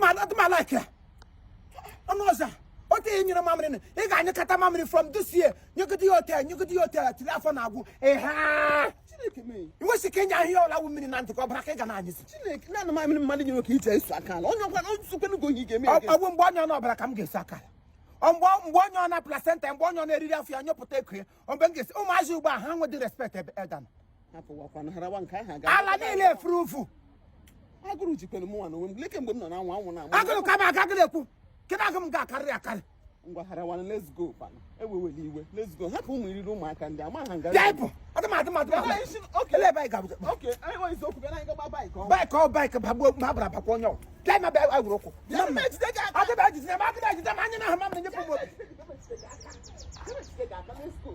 Adị m like ya. Ọnụ ọzọ otu ihe nyere mamịrị, ị ga-anyụkata mamịrị from this year, nyegide ya hotel, nyegide ya hotel till afọ na-agwụ. Ehe, i nwesị ike inye ahịa ọla wụ mmiri na ntị ka ọ bụrụ aka ị ga na-anyụzi. Chineke, naanị mamịrị mmadụ nyere ka iji esu aka ala. Onye ọkwa nsukwenụ gị ohi ga-eme. Ọ bụ mgbe onye ọ n'ọbara ka m ga-esi aka ala. Ọ mgbe onye ọ na placenta, mgbe onye ọ na-eriri afọ ya nyụpụta eko ya, ọ mgbe m ga-esi. Ụmụazị ugbu a, ha nwedị respect ebe elder nọ. Ala niile efuru ufu. Agụrụ jikwere m nwa n'onwe m. Leke mgbe m nọ na anwụ, anwụ na-ama. Agụrụ ka m aga agụrụ ekwu kedu agụ m ga-akarịrị akarị. Ngwa, harawanụ, let's go kwanụ. Ewewela iwe, let's go. Hapụ ụmụ iriri ụmụaka ndị ama ha nga. Bịa ịpụ. Adị m adị m adị m. Ele ebe anyị ga-abụja? Okay, anyị nwere isiokwu. Bịa na anyị gaba bike ọ. Bike ọ bike bagbuo ma abara bakwa onye ọ bịa ma bịa anyị were ụkwụ. Bịa, m ejide gị aka. Adị m ejide m, adị m ejide m anya na ahụ ma m na-enyepụ m obi. Ejide gị aka, let's go.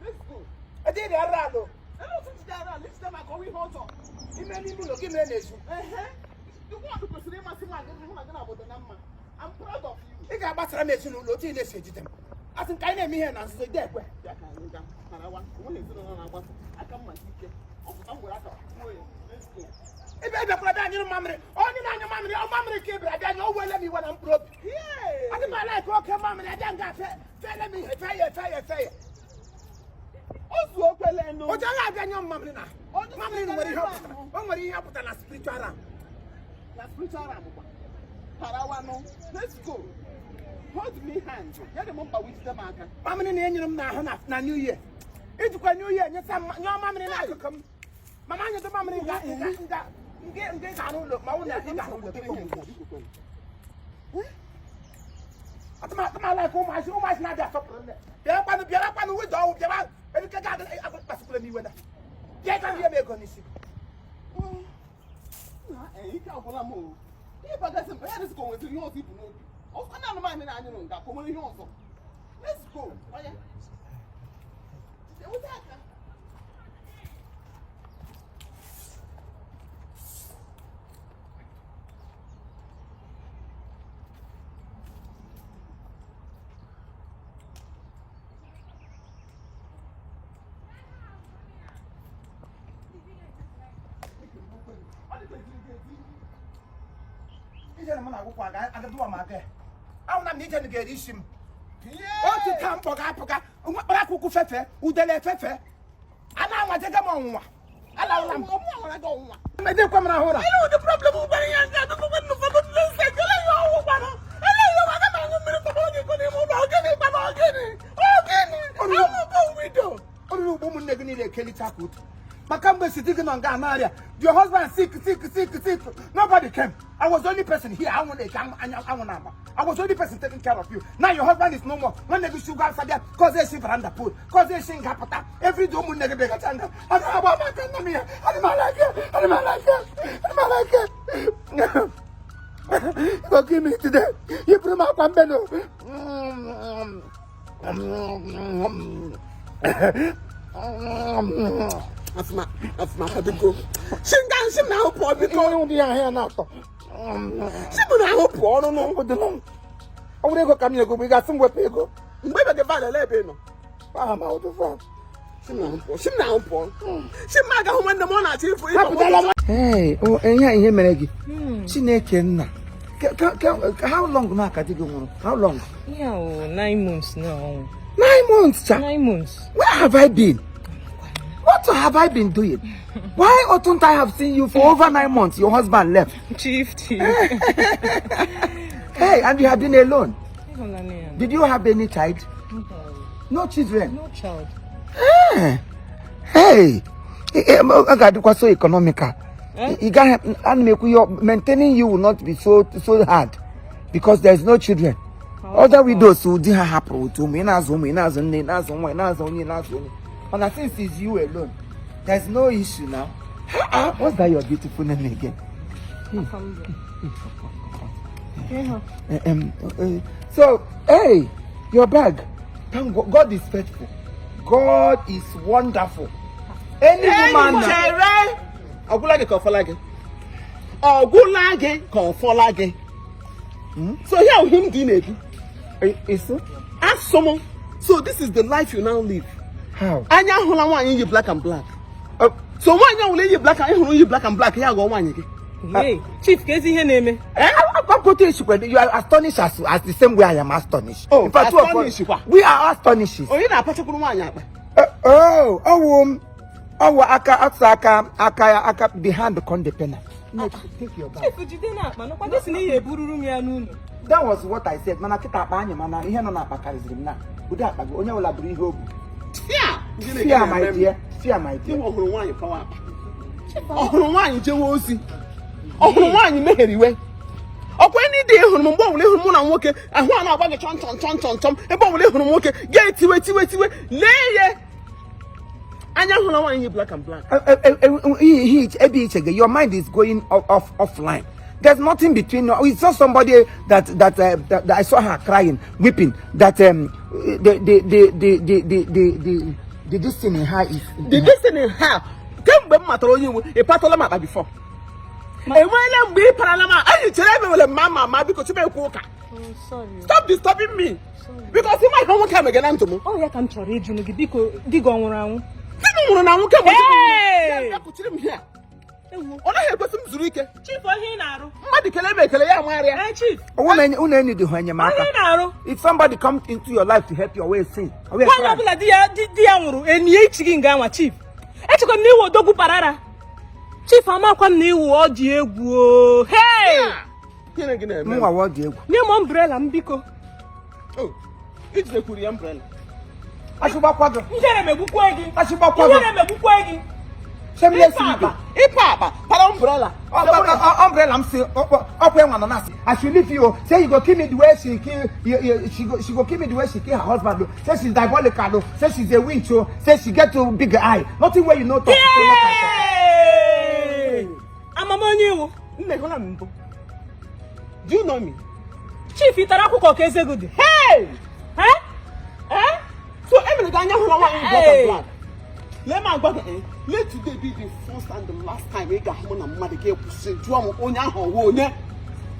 Let's go. Ede ịrị arụ alụ. Ele otu jide ara ala, ijide maka ọnwa ihe ọjọọ. Ime n'ime ụlọ gị mere na-ezu. Ehe. The one kwesịrị ịmasị nwa gị, hụ na gị na obodo na mma. I'm proud of you. Ị ga-agbasara m ezinụlọ otu ị na-esi ejide m. Asị m ka anyị na-eme ihe na nzuzo, ide ekwe. Bịa ka anyị gaa. Harawa. Onweghị ezinụlọ na-agbasa. Aka mma ike. Ọ pụta m were aka kwuo ya. Let's go. Ebe ị bịakwara bịa anyụrụ mamịrị, onye na-anyụ mamịrị, ọ mamịrị ka ị bịara bịa nyụ, o wele m iwe na mkpụrụ obi. Adị m ala ka oke mamịrị abịa nga fele m ihe, fe ya, fe ya, fe ya. O zuo okwele nụ. O ji agha abịa nyụọ mamịrị na mamịrị nwere ihe ọ pụtara. O nwere ihe ọ pụtara na spiritual realm. Na spiritual realm kwa. Harawanụ. Let's go. Hold me hand. Ya dị m mkpa wee jide m aka. Mamịrị na-enyere m n'ahụ na New Year. Ijikwa New Year nyesa m nyụọ mamịrị n'akụkụ m. Mama anyụtụ mamịrị nga nga nga nga nga ị ga-arụ ụlọ ma ọ na ị ga-arụ ụlọ gị kpọọ m. Atụmatụ ka ụmụazị na-abịa asọpụrụ nne. Bịa kwanụ, bịara kwanụ, wido ọwụ bịara erike ga adị kpasukwara m iwe na. Bịa ka m ego n'isi. Na ike agwụla m o. Ihe bagasị mba ya dịzị ka o nweziri ihe ọzọ ibu n'obi. Ọkwa na anụmanụ na-anyụrụ nga ka o nwere ihe ọzọ. Let's go. Oya. Jide wute aka. Ije na m na-agwụkwọ aga agadụwa m aga ya. Ahụ na m na ije ga-eri isi m. Otu taa mkpọ ga-apụga, mkpara akwụkwọ fefe, udele efefe. A na-anwajega m ọnwụnwa. Alawụla m. Ọmụ anwara gị ọnwụnwa. Emedekwa m rahụ ụra. Ele ụdị problem ụgbara ya ndị adụkọ nwanne ụfọdụ ndị nsị ele ihe ọnwụ gbanụ. Ele ihe ọnwụ, aga m aṅụ mmiri tọgbọrọ gị iko n'ime ụlọ. Ogene gbanụ, ogene. Ogene. Anwụ bụ widow. Oruru ugbo ụmụnne gị niile ekelicha ka otu. Maka mgbe si di gị nọ nga na-arịa, your husband sick, sick, sick, sick, nobody came. I was the only person here. Anwụ na-eke anya anwụ na-agba. I was the only person taking care of you. Now your husband is no more. Nwanne gị shuga asa bịa kọzie esi veranda pool, kọzie esi nga pụta. Everyday ụmụnne gị bịagacha nga agaghị agba maka nna m ya. Adị m ala ike, adị m ala ike, adị m ala ike. Go give me today. Yipụrụ m akwa mbelu. Afụma, afụma aka biko. Si nga nsị m na-ahụ pụọ biko. Ihe ụdị ahịa na-atọ. Si m na-ahụ pụọ ọnụnụ. Ọ bụrụ ego ka m nyere gị, ị ga-asị m wepụ ego. Mgbe ebe gị van ele ebe ị nọ. Aha ma ụdị van. Si m na-ahụ pụọ. Si m na-ahụ pụọ. Si m aga hụ nwanne m ọ na-achọ ịfụ ịfụ. Hapụtala nwa. Ee, ihe ihe mere gị. Chineke nna. How long na aka di gị nwụrụ? How long? Yeah, oh, 9 months now. 9 months, cha. 9 months. Where have I been? What have I been doing? Why oughtn't I have seen you for over 9 months? Your husband left. Chief, chief. Hey, and you have been alone. Ịhụnanya. Did you have any child? No children. No child. Hey, hey, ọ ga-adịkwa so economical. Eh? Ị gaghị ana m ekwu your maintaining you will not be so so hard because there is no children. Other widows ụdị ha hapụrụ otu ụmụ, ị na-azụ ụmụ, ị na-azụ nne, ị na-azụ nwa, ị na-azụ onye, ị na-azụ onye. Mana since it's you alone, there's no issue now. Ah, what's that your beautiful name again? So, hey, your bag. Thank God, God is faithful. God is wonderful. Any woman. Chere! Ọgwụla gị ka ọ fọla gị? Ọgwụla gị ka ọ fọla gị? So here ahụ m gị na-ebi. Isu? Asụ m. So this is the life you now live. How? Anya ahụla nwaanyị yi black and black. Oh, So nwaanyị ọbụla yi black and ịhụrụ yi black and black ya ghọọ nwaanyị gị. Hey, Chief, ka ezi ihe na-eme? You are astonished as the same way I am astonished. Oh, In fact, two of us, astonished kwa. we are astonished. Onye na-apachakwuru nwaanyị akpa? Oh, oh, oh, aka, aka, aka, aka, aka, the hand con the pen. Take your bag. Chief, jide n'akpa nọkwa gị si na ihe ebururu m ya n'ụlọ. That was what I said. Mana kịta akpa anyị mana ihe nọ n'akpa karịzịrị m na. Ụdị akpa gị onye ọbụla buru ihe o bu. Fear! Fear my dear. Fear my dear. Ọ hụrụ nwaanyị pawa akpa. Ọ hụrụ nwaanyị jewe ozi. Ọ hụrụ nwaanyị meghere iwe. Ọkwa ndị dị hụrụ m mgbe ọbụla ịhụrụ mụ na nwoke ahụ a na-agba gị chọm chọm chọm chọm chọm ebe ọbụla ịhụrụ nwoke ga-etiwe tiwe tiwe lee ya anya hụrụ nwaanyị black and black. Ebe iche gị, your mind is going off offline. There's nothing between. It's not somebody that I saw her crying, weeping. That the this thing in her is The this thing in her. Kemgbe m matara onye nwe ị patala m akpa before. Enweela mgbe ị parala m anyị chere ebe nwere mma ma ma biko chebe ekwu ụka. Stop disturbing me. Because ịma ihe nwoke a megana ndụ m. Ọ ya ka m chọrọ ịjụ gị biko di gị ọ nwụrụ anwụ? Di m nwụrụ na nwoke mgbe Hey! ya kuchiri m here. Ọ naghị ekwesị m zuru ike. Chief, ihe ị na-arụ? Mmadụ kelee m ekele ya amagharịa. Eh, Chief, Unu enyi dị ha enyemaka. ihe ị na-arụ? If somebody comes into your life to help you, away sin. Away Nwaanyị crime. ọbụla di ya di ya nwụrụ enie ichi gị nga anwa Chief. Echekwa m na iwu odogwu parara. Chief, amakwa m na iwu ọ dị egwu o. Hey! Gịnị gị na-eme? Mụnwa wọ dị egwu. Nye m umbrella m biko. Oh, ijidekwuru ya umbrella. Achịgbakwa gị. Ihere megbukwe gị. Achịgbakwa gị. Ihere megbukwe gị. Shameless Ịpa widow. akpa, ịpa akpa, para umbrella. Umbrella m si ọkwa enwa nọ na-asị I should leave you. Say you go kill me the way she kill she go kill me the way she kill her husband. Say she's diabolical. Say she's a witch. Say she get too big eye. Nothing where you no talk. Hey! Amam onye iwu. Nne hụla m mbụ. Do you know me? Chief, ị tara akwụkwọ ka eze gị dị? Hey! Eh? Eh? So emere gị anya hụla nwaanyị black Hey! and black. Lee m agwa gị, eh, let today be the first and the last time ị ga-ahụ mụ na mmadụ ga-ekwụsị jụọ m onye ahụ ọwụ onye.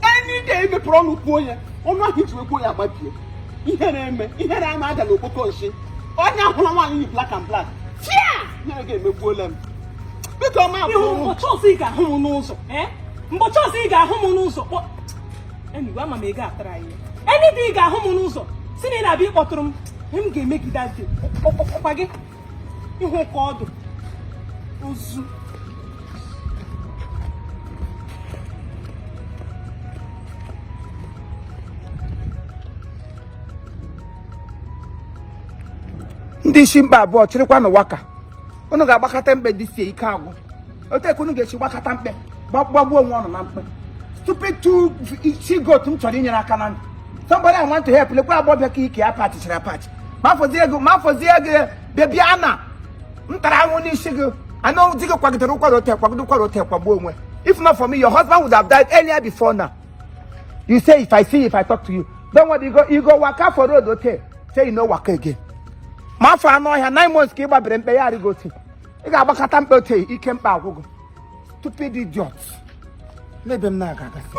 Any day ị mepere ọnụ kwuo onye, ọnụ ahụ iji wee kwuo ya agbabie. Ihe na-eme, ihe na-eme ada na okpoko nshi. Onye ahụla nwaanyị yi black and black. Chia! Ihere ga-emegbuola m. Biko ma Ihu mbọchị ọzọ ị ga-ahụ m n'ụzọ. Eh? Mbọchị ọzọ ị ga-ahụ m n'ụzọ. Kpọ Anyway, ama m ị ga-atara ya. Any day ị ga-ahụ m n'ụzọ, si na ị na-abịa ịkpọtụrụ m, ihe m ga-eme gị that day. Ọkwa gị ihu ka ọdụ ozu. Ndị isi mkpa abụọ chịrịkwa n'ụwa ka unu ga-agbakọta mkpe dị sie ike agwụ otu unu ga-esi gbakọta mkpe gbagbuo onwe ọnụ na mkpe. Stupid two she goat m chọrọ inyere aka na ndụ. Somebody I want to help lekwa agbọbịa ka ike ya pachichara apachi ma afọzie ego ma afọzie ego bịa na m tara ahụhụ n'isi gị anụ di gị kwagidere ụkwara ote kwagide ụkwara ote kwagbuo onwe. If not for me, your husband would have died earlier before now. You say if I see you, if I talk to you, don't worry, you go waka for road okay, say you no waka again. Ma afọ anụ ọhịa 9 months ka ị gbabere mkpe ya arịgo ote ị ga-agbakọta mkpe ote ike mkpa agwụgụ. Stupid idiot n'ebe m na-aga agasị.